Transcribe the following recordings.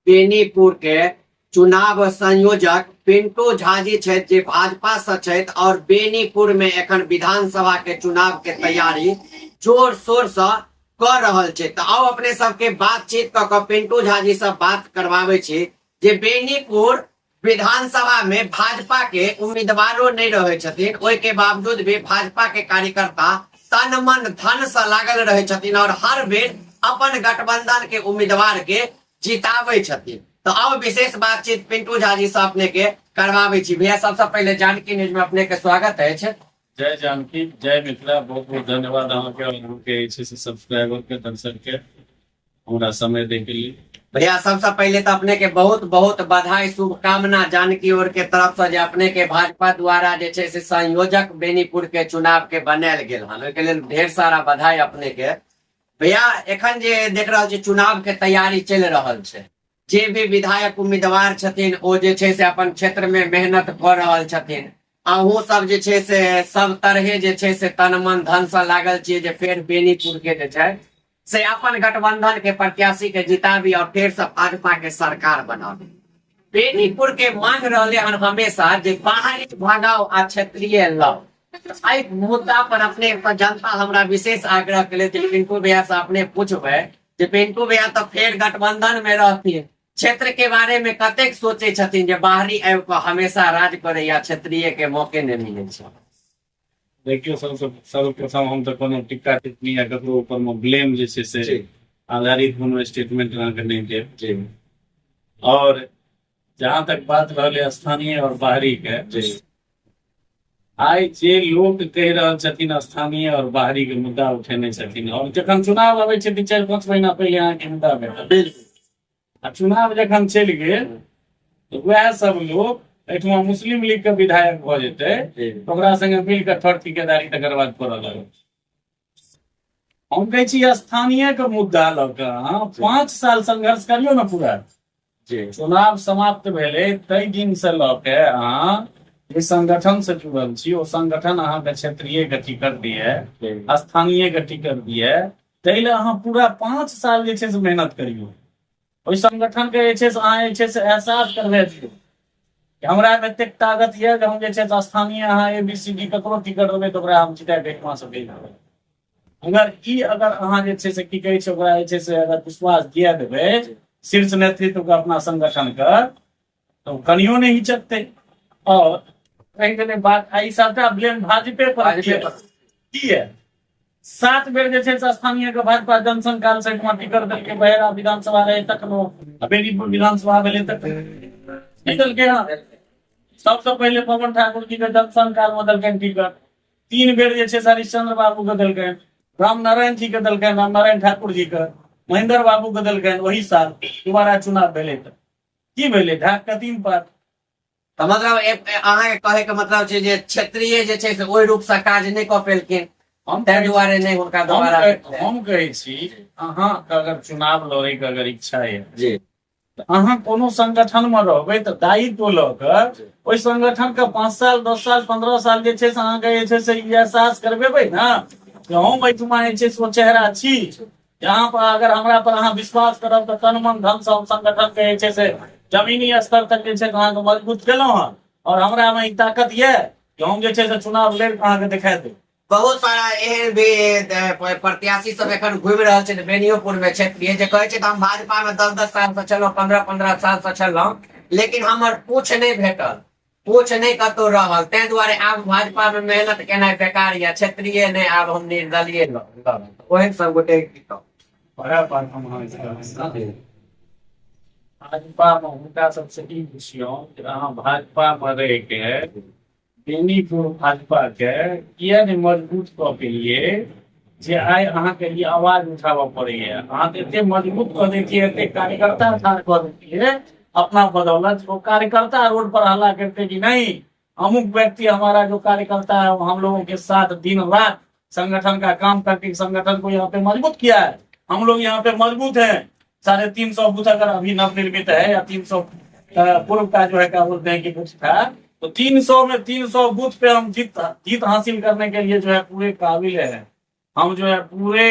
बेनीपुर के चुनाव संयोजक पिंटू झा जी छथि जे भाजपा से छथि और बेनीपुर में एखन विधानसभा के चुनाव के तैयारी जोर शोर से कऽ रहल छै। तऽ आउ अपने सबके बातचीत कऽ कऽ पिंटू झा जी से बात करवाबै छी जे बेनीपुर विधानसभा में भाजपा के उम्मीदवारो नहीं रहे छथिन, ओहि के बावजूद भी भाजपा के कार्यकर्ता तन मन धन से लागल रहे छथिन और हर बेर अपन गठबंधन के उम्मीदवार के जिताबै छथिन। तो आओ विशेष बातचीत पिंटू झा जी से अपने के करवाबै छी। भैया, सबसे पहले जानकी न्यूज में अपने के स्वागत अछि। जय जानकी, जय मिथिला। बहुत बहुत धन्यवाद अहाँके और अहाँके जे छै से सब्सक्राइबर के, दर्शक के, हमरा समय दै के लिए। भैया, सबसे पहले तो अपने के बहुत बहुत बधाई, शुभकामना जानकी ओर के तरफ से जे अपने के भाजपा द्वारा जे छै से संयोजक बेनीपुर के चुनाव के बनायल गेल हन, ओहिके लेल ढेर सारा बधाई अपने के। भैया, एखन जे देख रहल छी चुनाव के तैयारी चलि रहल छै, जे भी विधायक उम्मीदवार छथिन ओ जे छै से अपन क्षेत्र में मेहनत कऽ रहल छथिन, अहूँ सब जे छै से सब तरहे जे छै से तन मन धन से लागल छियै जे फेर बेनीपुर के जे छै से अपन गठबंधन के प्रत्याशी के जिताबी और फेर से भाजपा के सरकार बनाबी। बेनीपुर के मांग रहले हन हमेशा जे बाहरी भगाओ आ क्षेत्रीय लाओ। एहि मुद्दा पर अपने पर जनता हमरा विशेष आग्रह केले जे पिंटू भैया से अपने पूछबै जे पिंटू भैया तऽ फेर गठबंधन में रहथिन, क्षेत्र के बारे में कतेक सोचे छथिन जे बाहरी आबि कऽ हमेशा राज करे या क्षेत्रीय के मौके नहि मिलै छै। देखियौ, सबसँ सर्वप्रथम हम तऽ कोनो टिक्का टिप्पणी या ककरो ऊपर मे ब्लेम जे छै से आधारित कोनो स्टेटमेंट अहाँके नहि देब। और जहां तक बात रहलै स्थानीय और बाहरी के, आइ जे लोक कहि रहल छथिन स्थानीय और बाहरी के मुद्दा उठेने छथिन, और जखन चुनाव अबै छै 3-4-5 महीना पहिले अहाँके मुद्दा भेटल, आ चुनाव जखन चलि गेल तऽ वएह सब लोक एहिठमा मुस्लिम लीग के विधायक भऽ जेतै तऽ ओकरा संगे मिल कऽ ठर ठिकेदारी तकर बाद करऽ लगत। हम कहै छी स्थानीय के मुद्दा लऽ कऽ अहाँ 5 साल संघर्ष करियौ ने पूरा। चुनाव समाप्त भेलै ताहि दिन से लऽ के अहाँ जे संगठन से जुड़ल छी ओ संगठन अहाँके क्षेत्रीय के टिकट दिए, स्थानीय के टिकट दिए, ताहि लए अहाँ पूरा 5 साल जे छै से मेहनत करियौ। ओहि संगठन के जे छै से अहाँ जे छै से एहसास करबै दियौ कि हमरा मे एतेक ताकत यऽ जे हम जे छै से स्थानीय अहाँ ए बी सी डी ककरो टिकट देबै तऽ ओकरा हम जिता कऽ एहिठमा से भेज देबै। अगर ई अगर अहाँ जे छै से की कहै छै ओकरा जे छै से अगर विश्वास दिया देबै शीर्ष नेतृत्व के अपना संगठन के, तऽ ओ कनियो नहि हिचकतै। और कहि गेलै बात, आ ई सबटा ब्लेम भाजपे पर की है। 7 बेर जे छै से स्थानीय के भाजपा जनसंघ काल से एहिठमा टिकट देलकै, बहेरा विधानसभा रहे तखनो, आ बेनीपुर विधानसभा भेलै तखनो नहि देलकै। हँ, सबसँ पहिले पवन ठाकुर जी के जनसंघ काल मे देलकनि टिकट, 3 बेर जे छै से हरिश्चंद्र बाबू के देलकनि, राम नारायण जी के देलकनि, राम नारायण ठाकुर जी के, महेंद्र बाबू के देलकनि। ओही साल दोबारा चुनाव भेलै तऽ की भेलै? ढाक के 3 पात। तऽ मतलब अहाँके कहै के मतलब छै जे क्षेत्रीय जे छै से ओहि रूप से काज नहि कऽ पेलखिन, हम ताहि दुआरे नहि हुनका दोबारा। हम कहै छी अहाँके अगर चुनाव लड़ैके अगर इच्छा यऽ तऽ अहाँ कोनो संगठन मे रहबै तऽ दायित्व लऽ कऽ ओहि संगठन के 5 साल 10 साल 15 साल जे छै से अहाँके जे छै से ई एहसास करबेबै ने कि हम एहिठमा जे छै से ओ चेहरा छी, यहाँ पर अगर हमरा पर अहाँ विश्वास करब तऽ तन मन धन से हम संगठन के जे छै से जमीनी स्तर तक जे छै अहाँके मजबूत केलहुँ हँ, और हमरा मे ई ताकत यऽ कि हम जे छै से चुनाव लड़ि कऽ अहाँके देखा देब। बहुत सारा एहन भी प्रत्याशी सब एखन घुमि रहल छै बेनियोपुर में क्षेत्रीय, जे कहै छै हम भाजपा में 10-10 साल से छलहुँ, 15-15 साल से छलहुँ, लेकिन हमर पूछ नहि भेटल, पूछ नहि कतौ रहल, ताहि दुआरे आब भाजपा में मेहनत केनाइ बेकार यऽ, क्षेत्रीय नहि, आब हम निर्दलीय लड़ब। ओहन सब गोटे की कहब। बड़ा बात हम अहाँके भाजपा में हुनका सबसे ई पुछियौ जे अहाँ भाजपा में रहि के बेनीपुर भाजपा के किया नहि मजबूत कऽ पेलियै जे आइ अहाँके ई आवाज उठाबऽ पड़ैया। अहाँ तऽ एते मजबूत कऽ दैतियै, एते कार्यकर्ता ठाढ़ कऽ दैतियै अपना बदौलत, ओ कार्यकर्ता रोड पर हल्ला करते कि नहीं अमुक व्यक्ति हमारा जो कार्यकर्ता है वो हम लोगों के साथ दिन रात संगठन का काम करके संगठन को यहाँ पे मजबूत किया है, हम लोग यहाँ पे मजबूत हैं। 350 बूथ अगर अभी नवनिर्मित है या 300 पूर्व का जो है क्या बोलते हैं कि बूथ था, तो 300 में 300 बूथ पे हम जीत जीत हासिल करने के लिए जो है पूरे काबिल है। हम जो है पूरे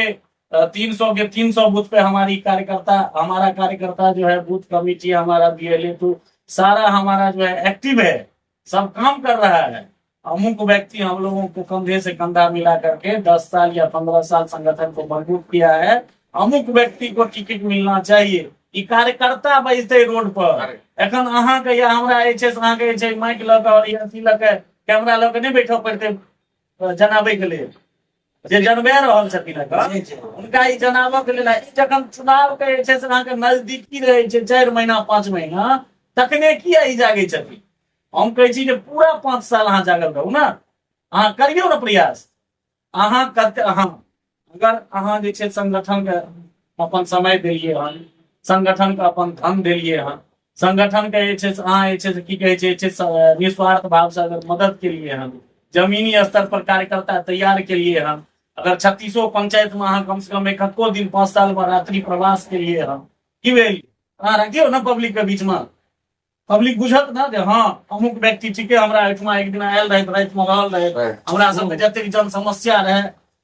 तो 300 के 300 बूथ पे हमारी कार्यकर्ता, हमारा कार्यकर्ता जो है बूथ कमेटी, हमारा बीएलए तो सारा हमारा जो है एक्टिव है, सब काम कर रहा है। अमुक व्यक्ति हम लोगों को कंधे से कंधा मिला करके 10 साल या 15 साल संगठन को मजबूत किया है, अमुक व्यक्ति को टिकट मिलना चाहिए। ई कार्यकर्ता बजते रोड पर। एखन अहाँके या हमरा जे छै से अहाँके जे छै माइक लऽ कऽ और अथी लऽ कऽ कैमरा लऽ कऽ नहि बैठऽ पड़तै जनाबै के लेल। जे जनबे रहल छथिन एखन हुनका ई जनाबऽ के लेल ई जखन चुनाव के जे छै से अहाँके नजदीकी रहै छै 4 महीना 5 महीना, तखने किया ई जागै छथिन? हम कहै छी जे पूरा 5 साल अहाँ जागल रहू ने, अहाँ करियौ ने प्रयास। अहाँ कते अहाँ अगर अहाँ जे छै संगठन के अपन समय देलियै हन, संगठन के अपन धन देलियै हन, संगठन के जे छै से अहाँ जे छै से की कहै छै जे छै निस्वार्थ भाव से अगर मदद केलियै हन, जमीनी स्तर पर कार्यकर्ता तैयार केलियै हन, अगर 36 पंचायत में अहाँ कम से कम 1 दिन 5 साल में रात्रि प्रवास केलियै हन, की भेल? अहाँ रखियौ ने पब्लिक के बीच में, पब्लिक बुझत ना जे हाँ अमुक व्यक्ति ठीके हमरा एहिठमा एक दिन आयल रहै, राति में रहल रहै, हमरा सबके जतेक जन समस्या रहै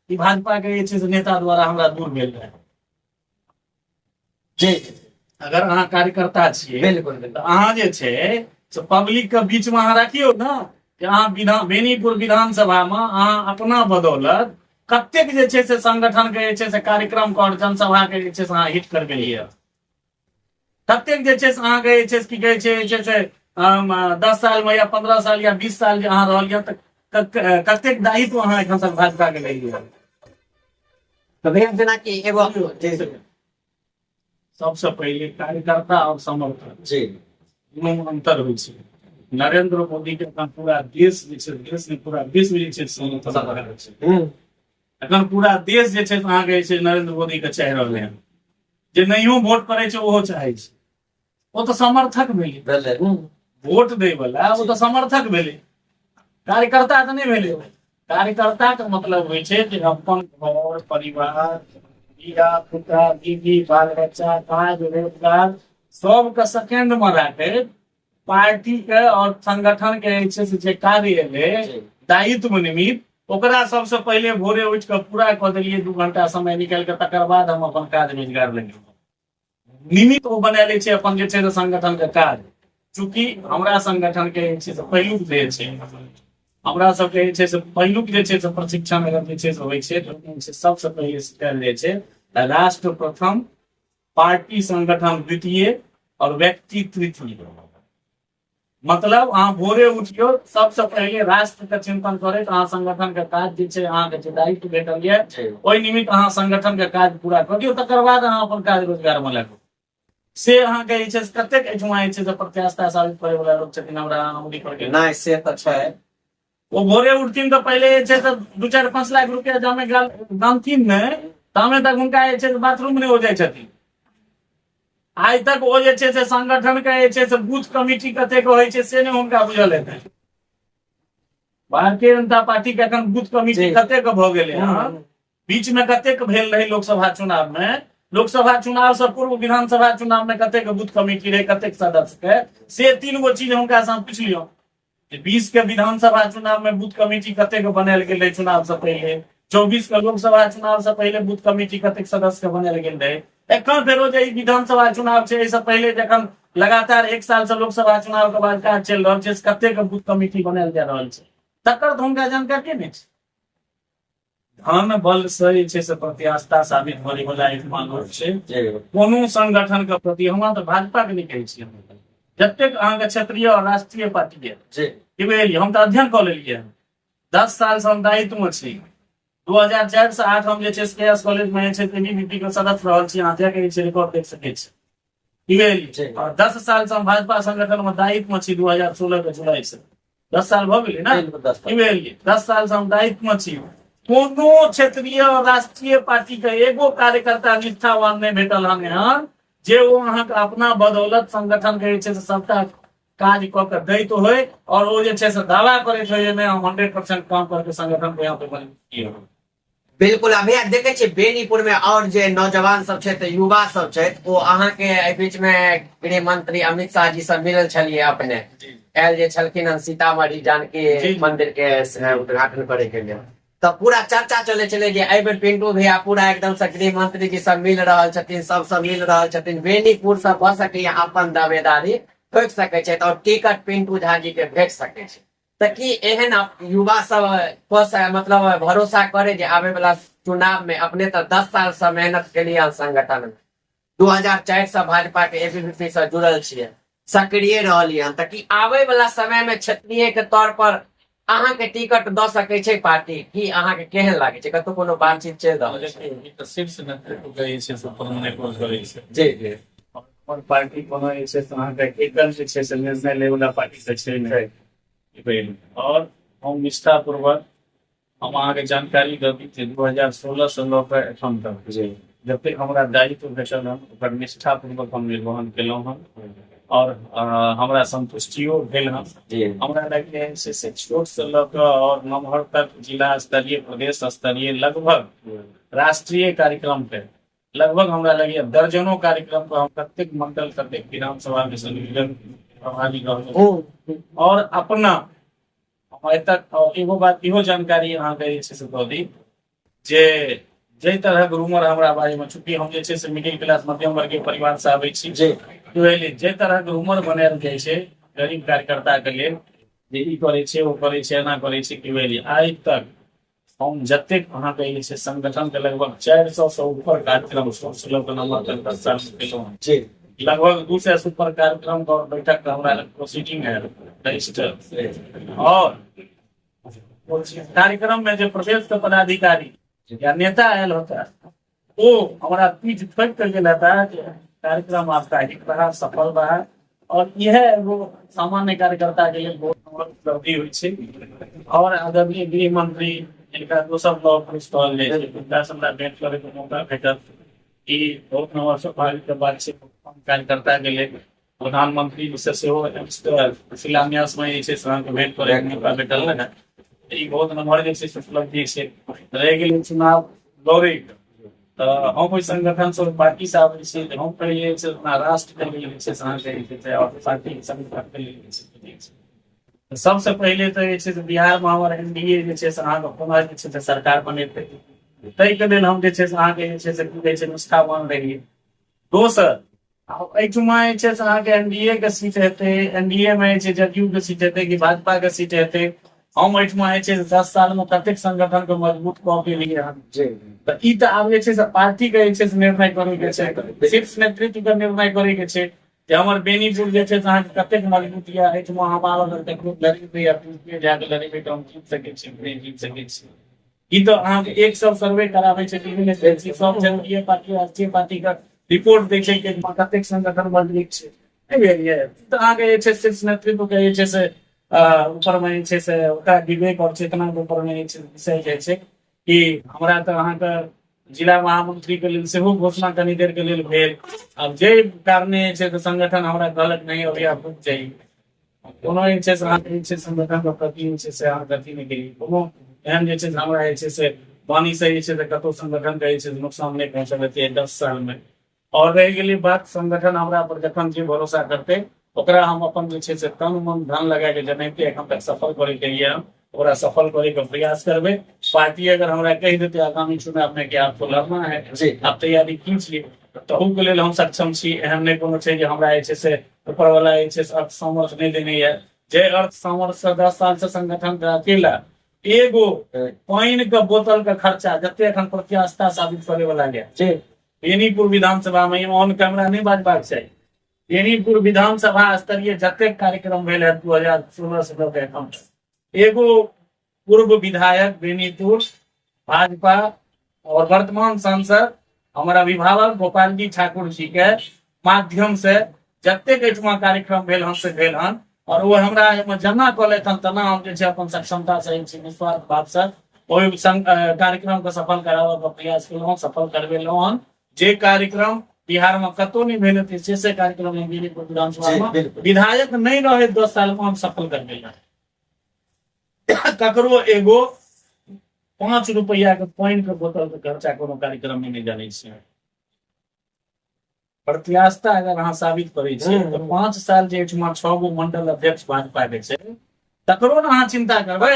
ई भाजपा के जे छै से नेता द्वारा हमरा दूर भेल रहै। जी अगर अहाँ कार्यकर्ता छियै बिल्कुल बिल्कुल तऽ अहाँ जे छै से पब्लिक के बीच में अहाँ राखियौ ने कि अहाँ विधान बेनीपुर विधानसभा में अहाँ अपना बदौलत कतेक जे छै से संगठन के जे छै से कार्यक्रम के और जनसभा के जे छै से अहाँ हिट करबेलियै, कतेक जे छै से अहाँके जे छै से की कहै छै जे छै से 10 साल में या 15 साल या 20 साल जे अहाँ रहलियै तऽ कतेक दायित्व अहाँ एखन तक भाजपा के लेलियै? तऽ भैया जेनाकि एगो जी सबसे पहिले कार्यकर्ता और समर्थक जी दुनू अंतर होइ छै। नरेंद्र मोदी के एखन पूरा देश जे छै, देश मे पूरा विश्व जे छै समर्थन कऽ रहल छै। एखन पूरा देश जे छै अहाँके जे छै नरेंद्र मोदी के चाहि रहलै हन, जे नहियो वोट करै छै ओहो चाहै छै, ओ तऽ समर्थक भेलै। भेलै। वोट दै वाला ओ तऽ समर्थक भेलै, कार्यकर्ता तऽ नहि भेलै। कार्यकर्ता के मतलब होइ छै जे अपन घर परिवार धिया पुता बीबी बाल बच्चा काज रोजगार सबके सेकेंड में राखैत पार्टी के और संगठन के जे छै से जे कार्य एलै दायित्व निमित्त ओकरा सबसे पहिले भोरे उठि कऽ पूरा कऽ देलियै, 2 घंटा समय निकालि कऽ, तकर बाद हम अपन काज रोजगार लगेलहुँ। निमित्त ओ बना लै छै अपन जे छै से संगठन के काज। चूँकि हमरा संगठन के जे छै से पहिलुक जे छै हमरा सबके जे छै से पहिलुक जे छै से प्रशिक्षण अगर जे छै से होइ छै तऽ सबसे पहिले सिखायल जाइ छै राष्ट्र प्रथम, पार्टी संगठन द्वितीय और व्यक्ति तृतीय। मतलब अहाँ भोरे उठियौ सबसे पहिले राष्ट्र के चिंतन करैत अहाँ संगठन के काज जे छै अहाँके जे दायित्व भेटल यऽ ओहि निमित्त अहाँ संगठन के काज पूरा कऽ दियौ, तकर बाद अहाँ अपन काज रोजगार में लागू। से अहाँके जे छै से कतेक एहिठमा जे छै से प्रत्यास्था साबित करे वाला लोक छथिन हमरा अमरी पर के नहि, से तऽ छै। ओ भोरे उठथिन तऽ पहिले जे छै से 2-4-5 लाख रुपया जामे गामथिन ने तामे तक हुनका जे छै से बाथरूम नहि हो जाइ छथिन। आइ तक ओ जे छै से संगठन के जे छै से बूथ कमिटी कतेक होइ छै से नहि हुनका बुझल हेतै। भारतीय जनता पार्टी के एखन बूथ कमिटी कतेक भऽ गेलै हँ, बीच में कतेक भेल रहे लोकसभा चुनाव में, लोकसभा चुनाव से पूर्व विधानसभा चुनाव में कतेक बूथ कमिटी रहे, कतेक सदस्य के, से 3 गो चीज हुनका से पूछ लियौ। 20 के विधानसभा चुनाव में बूथ कमिटी कतेक बनायल गेल रहे चुनाव से पहले, 24 के लोकसभा चुनाव से पहले बूथ कमिटी कतेक सदस्य के बनायल गेल रहे, एखन फेरो जे विधानसभा चुनाव छै एहिसँ पहिले जखन लगातार 1 साल से लोकसभा चुनाव के बाद काज चलि रहल छै कतेक बूथ कमिटी बनायल जा रहल छै, तकर तऽ हुनका जानकारी नहि छै। धन बल से जे छै से प्रत्यास्था साबित करे वाला एहिठमा लोक छै। कोनो संगठन के प्रति हमरा तऽ भाजपा के नहि कहै छी, जतेक अहाँके क्षेत्रीय और राष्ट्रीय पार्टी है की बुझलियै, हम तऽ अध्ययन कऽ लेलियै हन, 10 साल से हम दायित्व में छी, 2004 से 8 हम जे छै के एस कॉलेज में जे छै एबीवीपी के सदस्य रहल छी, अहाँ जाके जे छै रिकॉर्ड देख सकै छी। की बुझलियै, और 10 साल से हम भाजपा संगठन में दायित्व में छी, 2016 के जुलाई से 10 साल भऽ गेलै ने, की बुझलियै, 10 साल से हम दायित्व में छी। कोनो क्षेत्रीय और राष्ट्रीय पार्टी के एगो कार्यकर्ता निष्ठावान नहि भेटल हन एहन जे ओ अहाँके अपना बदौलत संगठन के जे छै से सबटा काज कऽ के दैत होय और ओ जे छै से दावा करैत होय जे नहि हम 100% काम करके संगठन को यहाँ पे मजबूत किए हूँ। बिल्कुल। अभी देखे छियै बेनीपुर में और जे नौजवान सब छै युवा सब छै ओ अहाँके एहि बीच में गृह मंत्री अमित शाह जी से मिलल छलियै अपने, आयल जे छलखिन हन सीतामढ़ी जानकी मंदिर के उद्घाटन करे के लेल, तऽ पूरा चर्चा चलै छलै जे एहि बेर पिंटू भैया पूरा एकदम से गृह मंत्री जी सब मिल रहल छथिन, सबसँ मिल रहल छथिन, बेनीपुर से भऽ सकैया अपन दावेदारी ठोकि सकै छथि और टिकट पिंटू झा जी के भेट सकै छै। तऽ की एहन युवा सब पर मतलब भरोसा करे जे आबे वाला चुनाव में अपने तऽ 10 साल से मेहनत केलिए हन संगठन में, 2004 से भाजपा के एबीवीपी से जुड़ल छियै, सक्रिय रहलियै हन, तऽ की आबे वाला समय में क्षेत्रीय के तौर पर अहाँ के टिकट दऽ सकै छै पार्टी? की अहाँ के केहन लागै छै? कतौ कोनो बातचीत चलि रहल छै? ई तऽ शीर्ष नेतृत्व के जे छै से निर्भर करै छै। जी जी। हमर पार्टी कोनो जे छै से अहाँके एकल जे छै से निर्णय लै वाला पार्टी तऽ छै नहि। और हम निष्ठापूर्वक हम अहाँके जानकारी दऽ दी जे 2016 से लऽ कऽ एखन तक जी जतेक हमरा दायित्व भेटल हन ओकर निष्ठापूर्वक हम निर्वहन केलहुँ हन और हमरा संतुष्टियो भेल हन। जी। हमरा लगैए से छोट से लऽ कऽ और नमहर तक जिला स्तरीय, प्रदेश स्तरीय, लगभग राष्ट्रीय कार्यक्रम पे लगभग हमरा लगैए दर्जनों कार्यक्रम पर हम कतेक मंडल, कतेक विधानसभा के संयोजक प्रभारी रहलहुँ। और अपना आइ तक एगो बात इहो जानकारी अहाँके जे छै से दऽ दी जे जाहि तरहक रूमर हमरा बारे में, चूंकि हम जे छै से मिडिल क्लास मध्यम वर्गीय परिवार से आबै छी, जाहि तरहक रूमर बनायल जाइ छै गरीब कार्यकर्ता के लेल जे ई करै छै, ओ करै छै, एना करै छै, की भेल, आइ तक हम जतेक अहाँके जे छै संगठन के लगभग 400 से ऊपर कार्यक्रम से लऽ कऽ नंबर तक 10 साल में केलहुँ हँ। लगभग 200 से ऊपर कार्यक्रम और बैठक के हमरा लग प्रोसीडिंग है रजिस्टर। और कार्यक्रम में जे प्रदेश के पदाधिकारी या नेता आयल होता ओ हमरा पीठ ठोकि कऽ गेल हेता जे कार्यक्रम आपका हिट रहा, सफल रहा। और इएह एगो सामान्य कार्यकर्ता के लेल बहुत बड़ उपलब्धि होइ छै। और आदरणीय गृह मंत्री जिनका दोसर लॉ पुरुष कहल जाइ छै, हुनका से हमरा भेंट करे के मौका भेटल, ई बहुत नम्हर सौभाग्य के बात छै कार्यकर्ता के लेल। प्रधानमंत्री से सेहो शिलान्यास में जे छै से अहाँके भेंट करे के मौका भेटल रहै, ई बहुत नम्हर जे छै से उपलब्धि छै। रहि गेलै चुनाव लड़ैके, तऽ हम ओहि संगठन से पार्टी से आबै छी, हम पहिले जे छै अपना राष्ट्र के लेल जे छै से अहाँके जे छै और पार्टी संगठन के लेल जे छै सबसे पहिले तऽ जे छै से बिहार मे हमर एनडीए जे छै से अहाँके पुनः जे छै से सरकार बनेतै, ताहिके लेल हम जे छै से अहाँके जे छै से की कहै छै निष्ठावान रहियै। दोसर एहिठुमा जे छै से अहाँके एनडीए के सीट हेतै, एनडीए मे जे छै जदयू के सीट हेतै कि भाजपा के सीट हेतै, हम एहिठुमा जे छै से 10 साल मे कतेक संगठन के मजबूत कऽ के लिए हन। तऽ ई तऽ आब जे छै से पार्टी के जे छै से निर्णय करे के छै, शीर्ष नेतृत्व के निर्णय करे के छै जे हमर बेनीपुर जे छै से अहाँके कतेक मजबूत यऽ, एहिठुमा हम आब अगर ककरो लड़ेबै या जाके लड़ेबै तऽ हम जीत सकै छी, नहि जीत सकै छी। ई तऽ अहाँके एक सब सर्वे कराबै छै विभिन्न एजेंसी सब, क्षेत्रीय पार्टी राष्ट्रीय पार्टी के रिपोर्ट दै छै कि कतेक संगठन मजबूत छै, नहि भेल ये तऽ अहाँके जे छै शीर्ष नेतृत्व के जे छै से ऊपर मे जे छै से ओकरा विवेक और चेतना के ऊपर मे जे छै विषय जाइ छै कि हमरा तऽ अहाँके जिला महामंत्री के लेल सेहो घोषणा कनी देर के लेल भेल। आब जे कारणे जे छै से संगठन हमरा कहलक नहीं अभी आप रुक जाइए, कोनो जे छै से अहाँके जे छै संगठन के प्रति जे छै से अहाँके अथी नहि केलियै, कोनो एहन जे छै से हमरा जे छै से वाणी से जे छै से कतहु संगठन के जे छै से नुकसान नहि पहुँचल हेतै 10 साल मे। और रहि गेलै बात संगठन हमरा पर जखन जे भरोसा करतै ओकरा हम अपन जे छै से तन मन धन लगा के जेनाहिते एखन तक सफल करैके लिए हम ओकरा सफल करे के प्रयास करबै। पार्टी अगर हमरा कहि देतै आगामी चुनाव में कि आपको लड़ना है, आप तैयारी कीजिए, तहू के लेल हम सक्षम छी। एहन नहि कोनो छै जे हमरा जे छै से ऊपर वाला जे छै से अर्थ सामर्थ्य नहि देने यऽ, जे अर्थ सामर्थ्य से 10 साल से संगठन के अकेला एगो पानि के बोतल के खर्चा जते एखन प्रत्यास्थता साबित करे वाला यऽ बेनीपुर विधानसभा में, ऑन कैमरा नहि बाजबाक चाही, बेनीपुर विधानसभा स्तरीय जतेक कार्यक्रम भेल है 2016 से लऽ के एखन एगो पूर्व विधायक बेनीपुर भाजपा और वर्तमान सांसद हमर अभिभावक गोपाल जी ठाकुर जी के माध्यम से जतेक एहिठुमा कार्यक्रम भेल हन से भेल हन, और ओ हमरा एहिमे जेना कहलथि हन तेना हम जे छै अपन सक्षमता से छै निस्वार्थ भाव से ओहि कार्यक्रम के सफल कराबऽ के प्रयास केलहुँ, सफल करबेलहुँ हन। जे कार्यक्रम बिहार में कतौ नहीं भेल हेतै से से कार्यक्रम हम बेनीपुर विधानसभा में विधायक नहीं रहे 10 साल में हम सफल करबेलहुँ। ककरो एगो 5 रुपया के पानि के बोतल के खर्चा कोनो कार्यक्रम में नहीं जानै छियै। प्रत्यास्थता अगर अहाँ साबित करै छियै तऽ 5 साल जे एहिठमा 6 गो मंडल अध्यक्ष भाजपा के छै तकरो ने अहाँ चिंता करबै।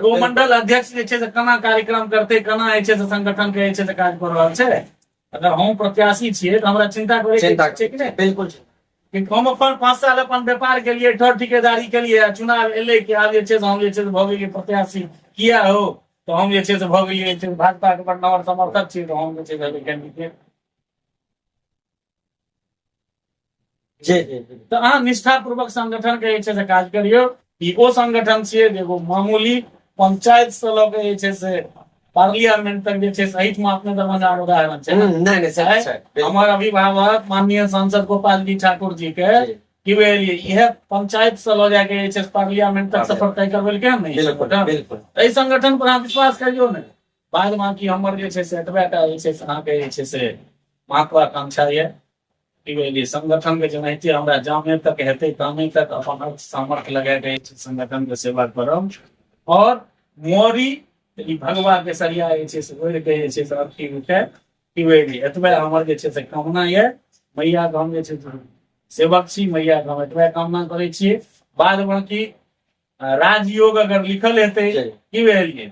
ओ मंडल अध्यक्ष जे छै से केना कार्यक्रम करतै, केना जे छै से संगठन के जे छै से काज कऽ रहल छै। अगर हम प्रत्याशी छियै तऽ हमरा चिंता करे चिंता छै कि नहि? बिल्कुल। कि हम अपन 5 साल अपन व्यापार के लिए, ठर ठिकेदारी के लिए, चुनाव एलै कि आब जे छै से हम जे छै से भऽ गेलियै प्रत्याशी। किया हो? तऽ हम जे छै से भऽ गेलियै जे छै भाजपा के बड़ नम्बर समर्थक छियै, तऽ हम जे छै से कैंडिडेट। जी जी जी तऽ अहाँ निष्ठापूर्वक संगठन के जे छै से काज करियौ। ई ओ संगठन छियै जे एगो मामूली पंचायत से लऽ के जे छै से पार्लियामेंट तक जे छै से एहिठमा अपने दरभंगा मे उदाहरण छै ने। नहि नहि, सही छै, बिल्कुल। हमर अभिभावक माननीय सांसद गोपाल जी ठाकुर जी के की भेलियै, इएह पंचायत से लऽ जाके जे छै से पार्लियामेंट तक सफर तय करबेलकै हन ने ई बिल्कुल संगठन। बिल्कुल एहि संगठन पर अहाँ विश्वास करियौ ने। बाद बाकी हमर जे छै से एतबे टा जे छै से अहाँके जे छै से महत्वाकांक्षा यऽ की बुझलियै, संगठन के जेनाहिते हमरा जामे तक हेतै तामे तक अपन अर्थ सामर्थ्य लगा के संगठन के सेवा करब और मोरी ई भगवा के सरिया जे छै से ओढ़ि के जे छै से अथी उठे। की बुझलियै, एतबे हमर जे छै से कामना यऽ। मैया के हम जे छै से सेवक छी, मैया के हम एतबे कामना करै छियै। बाद बाकी राजयोग अगर लिखल हेतै, की बुझलियै,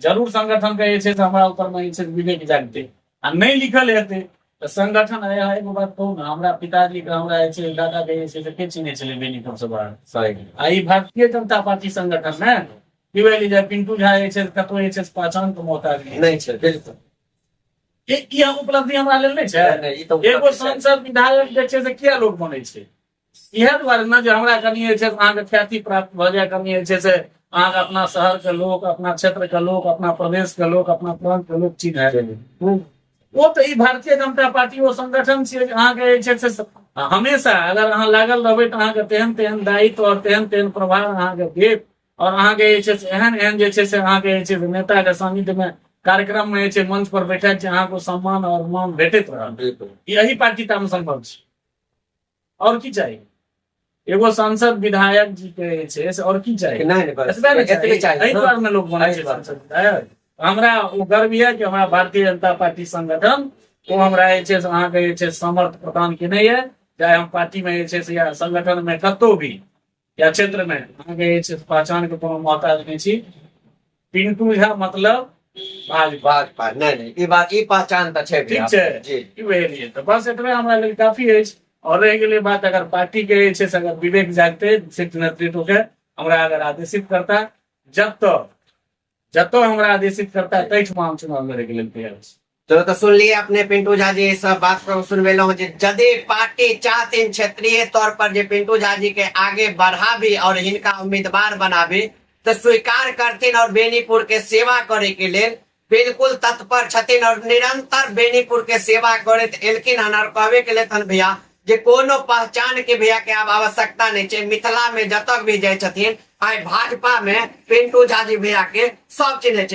जरूर संगठन के जे छै से हमरा ऊपर मे जे छै विवेक जागतै, आ नहि लिखल हेतै तऽ संगठन एगो बात कहू ने, हमरा पिताजी के, हमरा जे छै दादा के जे छै से के चिन्है छलै बेनीपुर से बाहर? सही। आ ई भारतीय जनता पार्टी संगठन ने, की बुझलियै, जे पिंटू झा जे छै कतौ जे छै से पहचान के मोहताज नहि नहि छै। बिल्कुल। ई उपलब्धि हमरा लेल नहि छै? नहि, ई तऽ एगो सांसद विधायक जे छै से किया लोक बनै छै? इएह दुआरे ने जे हमरा कनि जे छै अहाँके ख्याति प्राप्त भऽ जाय, कनि जे छै से अहाँके अपना शहर के लोक, अपना क्षेत्र के लोक, अपना प्रदेश के लोक, अपना प्रांत के लोक चिन्है। ओ तऽ ई भारतीय जनता पार्टी ओ संगठन छियै जे अहाँके जे छै से हमेशा अगर अहाँ लागल रहबै तऽ अहाँके तेहन तेहन दायित्व आओर तेहन तेहन प्रभार अहाँके देत और अहाँके जे छै से एहन एहन जे छै से अहाँके जे छै से नेता के सानिध्य मे कार्यक्रम मे जे छै मंच पर बैठल छै, अहाँके सम्मान और मान भेटैत रहत। ई एहि पार्टी टा मे सम्भव छै। और की चाही एगो सांसद विधायक जी के जे छै से और की चाही? नहि नहि, बस एतबे ने एतबे चाही। चाही। एहि दुआरे ने लोक बनै एहि छै दुआरे। सांसद विधायक। हमरा ओ गर्व यऽ कि हमरा भारतीय जनता पार्टी संगठन ओ हमरा जे छै से अहाँके जे छै समर्थ प्रदान केने यऽ, चाहे हम पार्टी मे जे छै से या संगठन मे कतहु भी या क्षेत्र मे अहाँके जे छै से पहचान के कोनो मोहताज नहि छी। पिंटू झा मतलब भाजपा। भाजपा। नहि नहि, ई बात, ई पहचान तऽ छै। ठीक छै। जी। की बुझलियै, तऽ बस एतबे हमरा लेल काफी अछि। और रहि गेलै बात अगर पार्टी के जे छै से अगर विवेक जागतै, शीर्ष नेतृत्व के हमरा अगर आदेशित करता, जतऽ जतऽ हमरा आदेशित करता ताहिठमा हम चुनाव लड़े के लेल तैयार छी। चलो, तो सुनलिए अपने पिंटू झा जी सब बात को सुनबेलहुँ जे यदि पार्टी चाहथिन क्षेत्रीय तौर पर जे पिंटू झा जी के आगे बढ़ाबी और हिनका उम्मीदवार बनाबी तो स्वीकार करथिन और बेनीपुर के सेवा करे के लेल बिल्कुल तत्पर छथिन और निरंतर बेनीपुर के सेवा करैत एलखिन हन। और कहबे के लेतन भैया जे कोनो पहचान के भैया के आब आवश्यकता नहीं छै। मिथिला में जतक भी जाइ छथिन, आइ भाजपा में पिंटू झा जी भैया के सब चिन्है छै।